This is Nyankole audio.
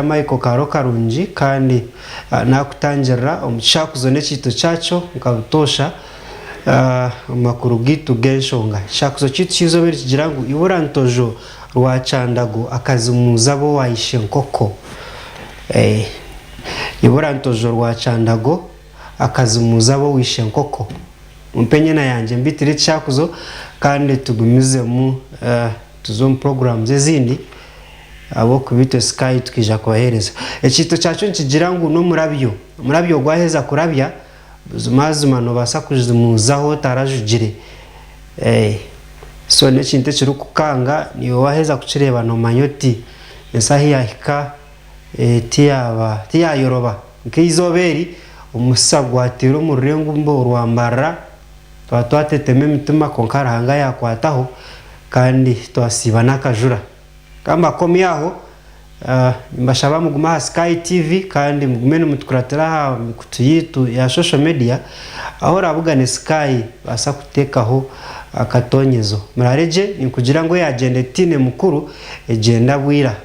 Michael Kaaro Karungi kandi nakutangirira omu kishakuzo n'ekiito kyakyo nka butoosha omu makuru gaitu g'enshonga. Ekishakuzo kyaitu ky'eizooba eri nikigira ngu Ibura Ntojo Rwakyandago akazimuuza ab'owa Ishenkoko. Ibura Ntojo Rwakyandago akazimuuza ab'owa Ishenkoko. Mumpe enyena yangye mbitire ekishakuzo kandi tugumizemu tuze omu puroguraamu ezindi. Ahabw'okuba itwe Sky tukaija kubaheereza. Ekiito kyakyo nikigira ngu n'omurabyo. Omurabyo gwaheza kurabya, buzimazima noobaasa kuzimuuzaho otarajugire. So n'ekintu ekirikukanga, naiwe waaheza kukireeba noomanya oti ensi ahu yaahika tiyaaba tiyaayoroba. Nk'eizooba eri, omutsitsa gwateera omu rurengo orwa Mbarara, twaba twatetema emitima kwonka Ruhanga yaakwataho kandi twasiiba n'akajura. Ka mbakomye aho, nimbashaba mugume aha Sky TV kandi mugume nimutukuratira aha mikutu yaitu ya social media ahu orabugane Sky baasa kuteekaho akatonyezo. Muraare gye, ninkugira ngu eyagyenda etaine mukuru egyenda bwira.